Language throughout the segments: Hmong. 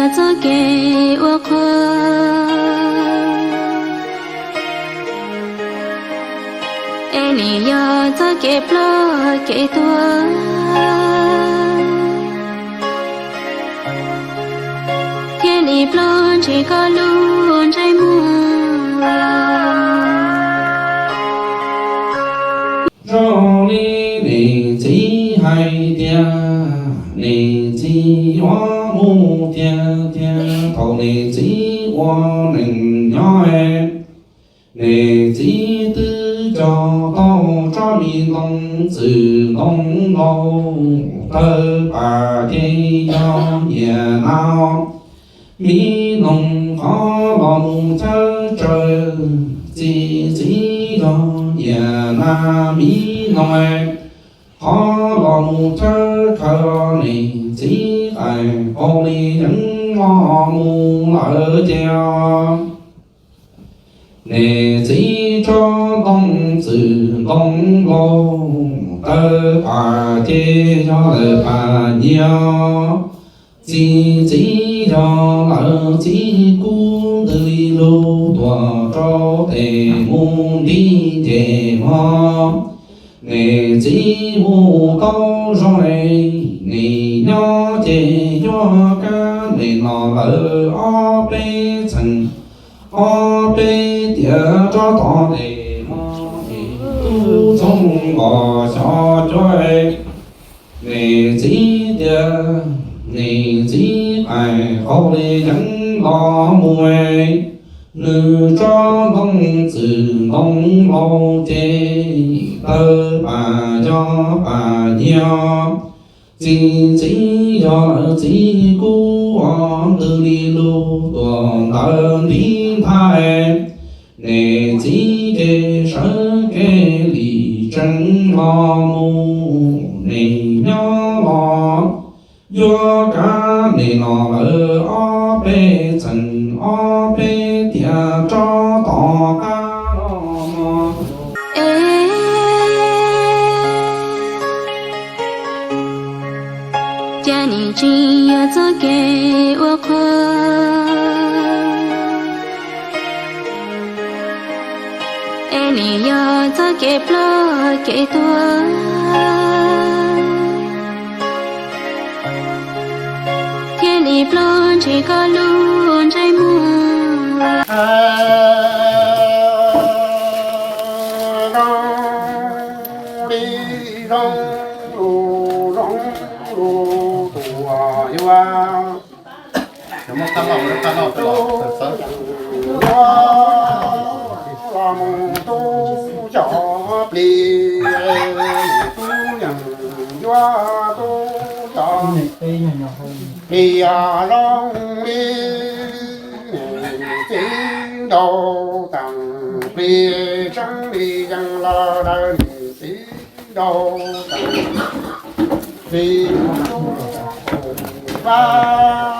Yog txoj kev ua qhua, es nim yog txoj kev ploj kev tuag, thiab nim ploj ntshis koj lub ntsej muag. Zoo li niam txiv hais tias niam txiv yuav mus tiag tiag thaum niam txiv ua neej nyob. Niam txiv twb cog tau tsob me ntoo txwm ntoo npau tawg pas ces yog nyiam na. Me noog qhov los mus thawb tsawv, txiv txiv yog nyiam na. Me noog qhov los mus thawb khaws, niam txiv qaim qaus li yeeb los mus lawm ces niam txiv tsob ntoo txwm ntoo npau tawg pas ces yog lawm pas nyiam. Txiv txiv yog lawm txiv kub ntws li lug tuaj rau tes mus nti ces mog. Niam txiv mus tau zoo, niam nyob ces yuav kab niam no lawm ob peb txheem, ob peb tiam rov tom tes mog. Niam tub txoov npos xyov cuab, niam txiv tias niam txiv qaim qaus li yeeb los mus, nws tsob ntoo txwm ntoo npau ces tawg pas yog pas nyiam. Txiv txiv yog lawm txiv kub ntws li lug tuaj ntawm ntiv nthais, niam txiv ces sawv kev li tseem los mus, niam nyob los yuav kab niam no lawm ob peb txheem, ob peb tiam rov tom qab los mog. Es cas nim tsis yog txoj kev ua qhua, es nim yog txoj kev ploj kev tuag, thiab nim ploj ntshis koj lub ntsej muag. Zoo li zoo lus zoo lus tuaj yuav los mus tub xyov plig, mus tub yeej yuav tub xyov plig. Yog zoo li niam txiv nraug teem plig, tseeb li yeej los daws niam txiv nraug teem plig, tub pab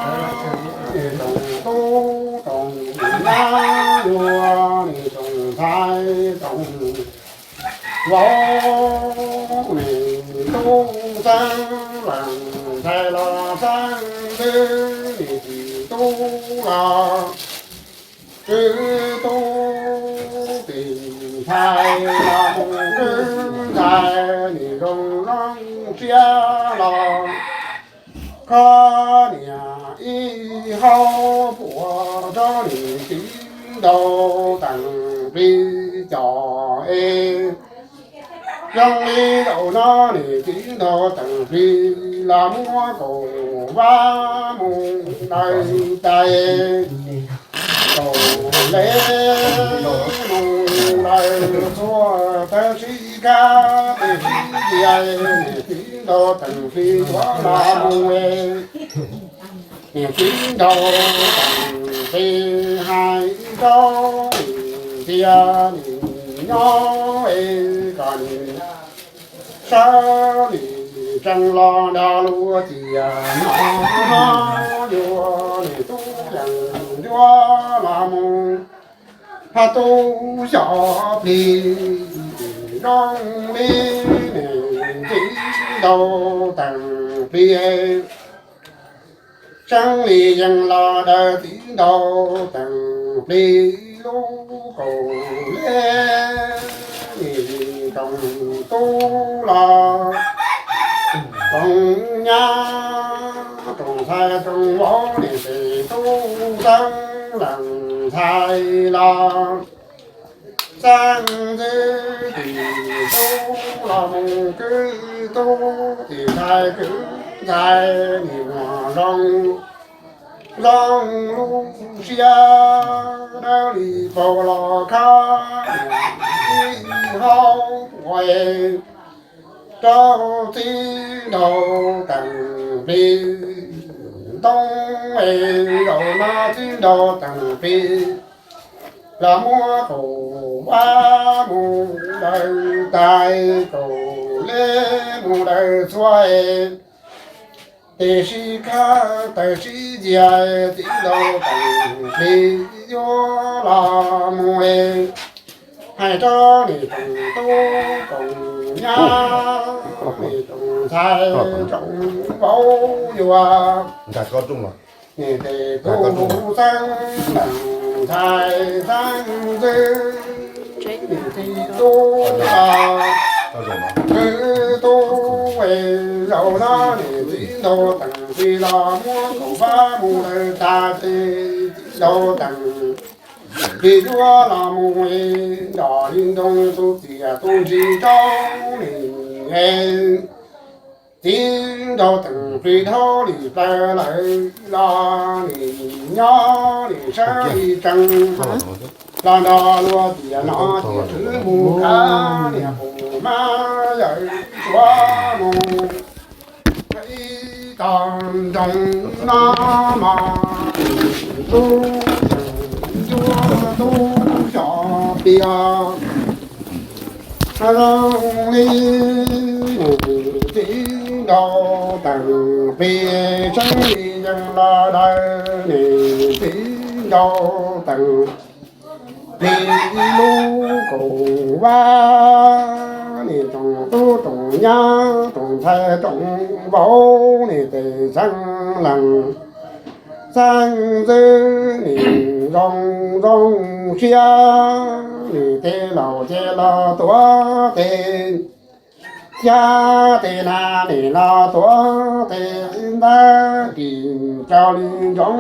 niam tsoom tub tsoom nyab yuav niam tsoom ntxhais tsoom vauv, niam tub xeeb leej ntxhais los xeeb ntxwv, niam txiv tub los kwv tub, txiv ntxhais los mus kwv ntxhais, niam zoo noob siab los kho niam ib hau puas rau niam txiv nraug teem plig cov es. Zoo li zaum no niam txiv nraug teem plig los muab kaum vab mus daws tais, kaum lev mus daws txhua tawb sib kab tes sib cia, niam txiv nraug teem plig yuav los mus. Niam txiv nraug teem plig hais ib zaug, nim ntsia nim nyob es kom nim sawv nim tsees los nrog luag ciaj no, yuav niam tub yeej yuav los mus. Phaj tub xyov plig, zoo li niam txiv nraug teem plig, Tseeb li yeej los daws txiv nraug teem plig lub kaus liab, nim roos tub los roos nyab, roos ntxhais roos vauv, nim tes tub xeeb lees ntxhais los xeeb ntxwv, tis tub los mus kwv tub, tis ntxhais kwv ntxhais, nim muag zoo zoo lub siab, dawb li paug los khab ib haub ua rau txiv nraug teem plig ntoo es zaum no txiv nraug teem plig los muab kaum vab mus daws tais, kaum liab mus daws txhua es, tes sib kab taws sib ntxias, txiv nraug teem plig yuav los mus es, hais rau nim roos tub roos nyab, nim roos ntxhais roos vauv yuav, nim tes tub xeeb lees ntxhais xeeb ntxwv, nim tis tub los kwv tub es zaum no nim txiv nraug teem plig los muab kaum vab mus daws tas, ces txiv nraug teem plig yuav los mus es, nrog li nroo tus txiaj tus ntsig rau nim es, txiv nraug teem plig dhau li plaws lawm los nim nyob nim sab li tsees, los nrog luag tiam no tiam twg mus kav niam pum mab yawm suav mus ib tog nroog no mog, tub teem yuav tub xyom plias zoo li nim txiv nraug teem plig, tseeb li yeej los daws nim txiv nraug teem plig lub kaum vab, nim roos tub roos nyab roos ntxhais roos vauv, nim tes xeeb lees xeeb ntxwv, nim zoo zoo siab, nim tes laus ces los tuav tes xyab, tes nas nim los tuav tes ntab, ris rau li ntsoov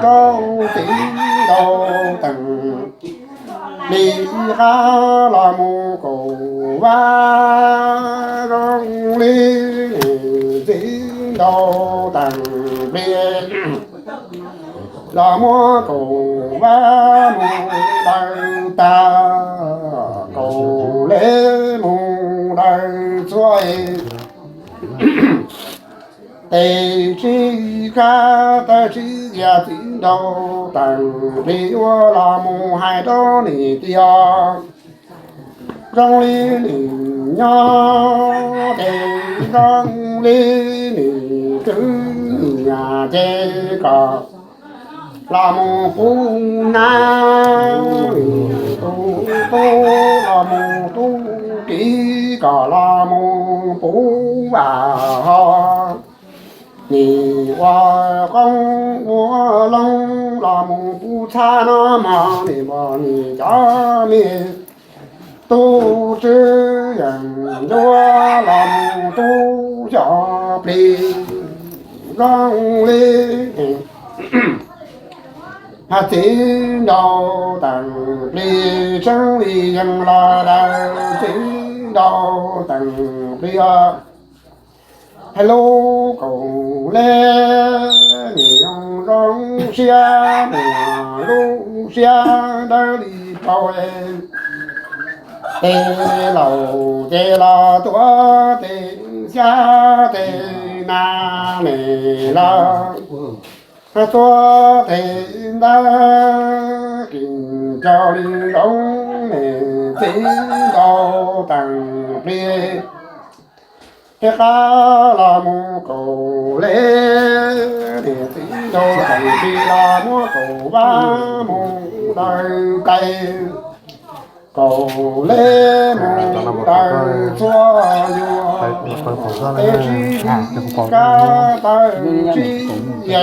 rau txiv nraug teem plig qab los mus kaum vab, zoo li nim txiv nraug teem plig los muab kaum vab mus daws tas, kaum liab mus daws txhua es, tes sib kab taws sib ntxias, txiv nraug teem plig yuav los mus hais rau nim tias, zoo li nim nyob ces zoo li nim kwv niam ces kom los mus pub nab, nim tus tub los mus tub kiv kom los mus pub vam ho, nim ua qoob ua loo los mus pub txhab no mog, nim npog nim cov me tub tswv yeej ncuab los mus tub xyom plig zoo li hais txiv nraug teem plig, tseeb li yeej los daws txiv nraug teem plig os. Hais lub kaum liab nim zoo zoo siab, muaj lub siab dawb li paug, tes laus ces los tuav tes xyab, tes nas nim los tuav tes ntab, ris rau li ntsoov nim txiv nraug teem plig thiab qab los mus kaum liab, nim txiv nraug teem plig los muab kaum vab mus daws tais, Kaum leb mus daws txhua yuav, peb sib kab taw sib ye,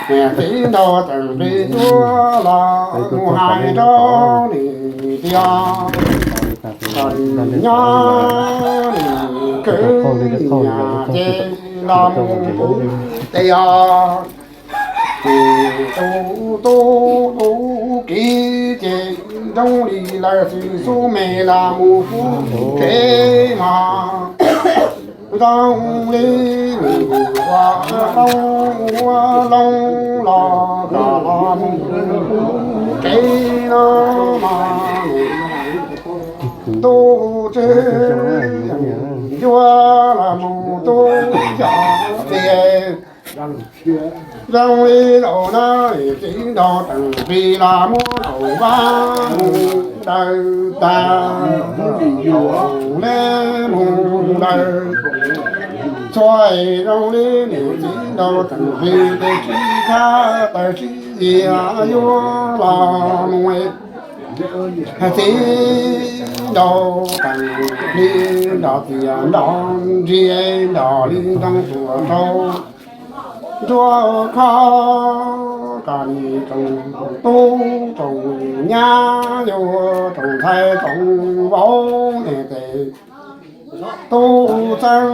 niam txiv nraug teem plig yuav los mus hais rau nws tias, kom nws nyob nws kwv nyiam ces los mus tias, ces tus tub tub kiv ces zoo li lawv xwm xub me los mus pub kev mas, zoo li nws ua qoob ua loo los kom los mus pub kev no mas, ntuj tswv yuav los mus tu cov tias, zoo li zaum no niam txiv nraug teem plig los muab kaum vab mus daws tag, kaum leb mus daws txhua, zoo li niam txiv nraug teem plig peb sib kab taw sib ye yuav los mus, txiv nraug teem plig nrog tias nrog ntsia nrog li ntoo tuam rau nruab khob, kom nws tsoom tub tsoom nyab yuav tsoom ntxhais tsoom vauv niam tes tub xeeb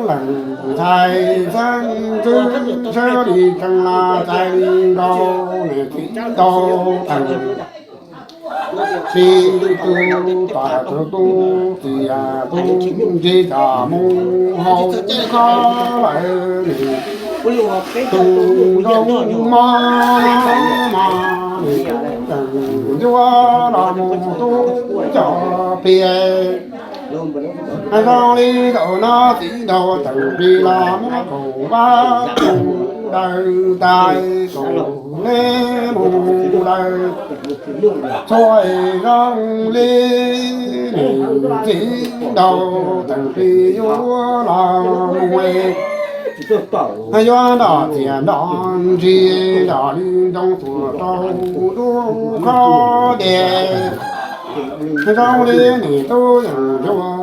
leej ntxhais xeeb ntxwv sawv li tsees los txais li nkaus niam txiv nraug teem plig tus tom tus tub tias tus ntsib cov mus hauv khob lawm nws tus zoo mob mas nws tub teem yuav los mus tu cov tias, zoo li zaum no txiv nraug teem plig los muab kaum vab mus daws tag, kaum leb mus daws txhua, zoo li niam txiv nraug teem plig yuav los mus, yuav nrog tias nrog ntsia nrog li ntoo tuam rau nruab khob dej, zoo li niam tub yeej yuav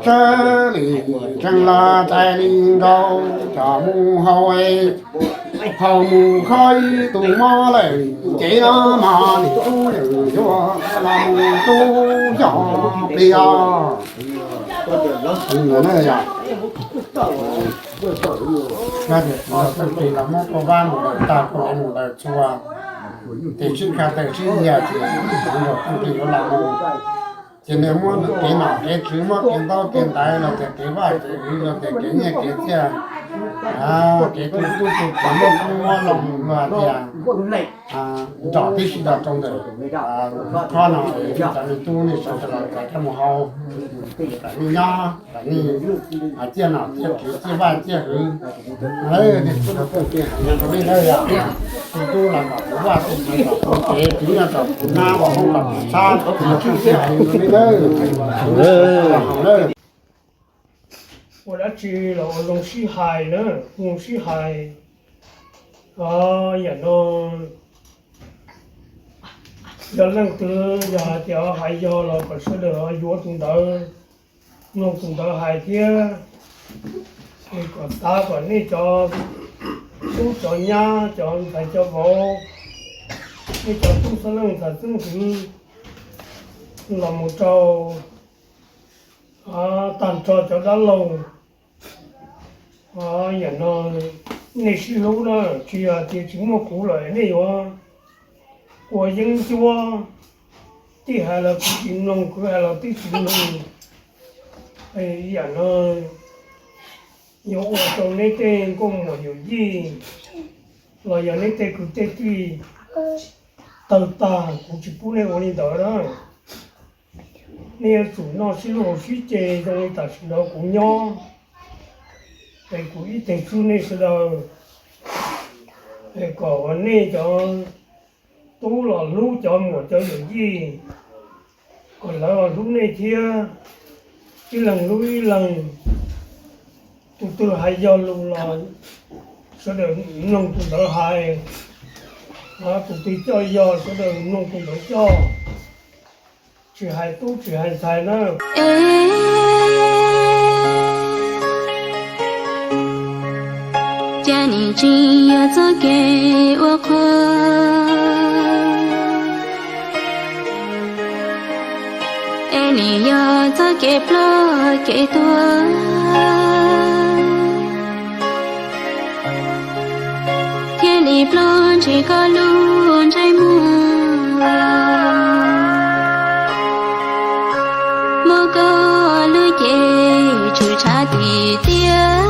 sawv li tsees los txais li nkaus cov mus hauv, hauv mus khob ib tug mob lawm ces no mas niam tub yeej yuav los mus tu cov tias, yog tias txiv nraug teem plig los muab kaum vab mus daws tag, kaum leb mus daws txhua, ces sib kab taw sib ye ces txiv nraug teem plig yuav los mus, ces nws muab kev nom kev tswv, muab kev ntaub kev ntawv los tias kev vaj kev hwv los tias kev nyiaj kev txiaj, kev tu tub tu kiv, muab qoob muab loo los tias nrog tib si los rau ntawm khob no, cov me tub nej sawv daws los kom mus hauv, kom nej nyob, kom nej ciaj nom ciaj tswv ciaj vaj ciaj hwv. Tus tub los kom tus vaj, tus txiv los kom tus tsev, tus nyuj kom tus nab, ua hoob kom tus txhab, tus tub tsis hais li ntawd. Ua dab tsi los ua zoo sib hais na, zoo sib hais. Yam no yog leej twg yog hais tias hais yog los kom sawv daws yuav tus ntawd, mloog tus ntawd hais thiab. Es kom xav kom nej cov tub cov nyab, cov ntxhais cov vauv, nej cov tub xeeb leej ntxhais xeeb ntxwv los mus rau tag nrho cov dab laug. Yam no nej sib hlub na, tsis yog tias tsis muaj kuv lawm nej yuav ua yeeb ncuab, tij hais los kuv tsis mloog, kuv hais los tij tsis mloog. Yam no yuav ua rau neb tej nkauj muam yawm yij los yog neb tej kwv tej tij tawg tag, kuv tsis pub nej ua li ntawd na. Nej yuav tsum noj sib hlub sib ce zoo li tam sim no kuv nyob, es kuv ib teg txwb nej sawv daws, es kom uas nej cov tub los hlub cov muam cov yawm yij, kom lawv los hlub nej thiab, ib leeg hlub ib leeg. Tus twg hais yog lus los sawv daws mloog tus ntawd hais, tus twg coj yog sawv daws mloog tus ntawd coj. tsis hais tub tsis hais ntxhais na. Es cia nim tsis yog txoj kev ua qhua, es nim yog txoj kev ploj kev tuag, thiab nim pluag ntsis koj lub ntsej muag. Muab koj lub cev tshwm tshav tim tiaj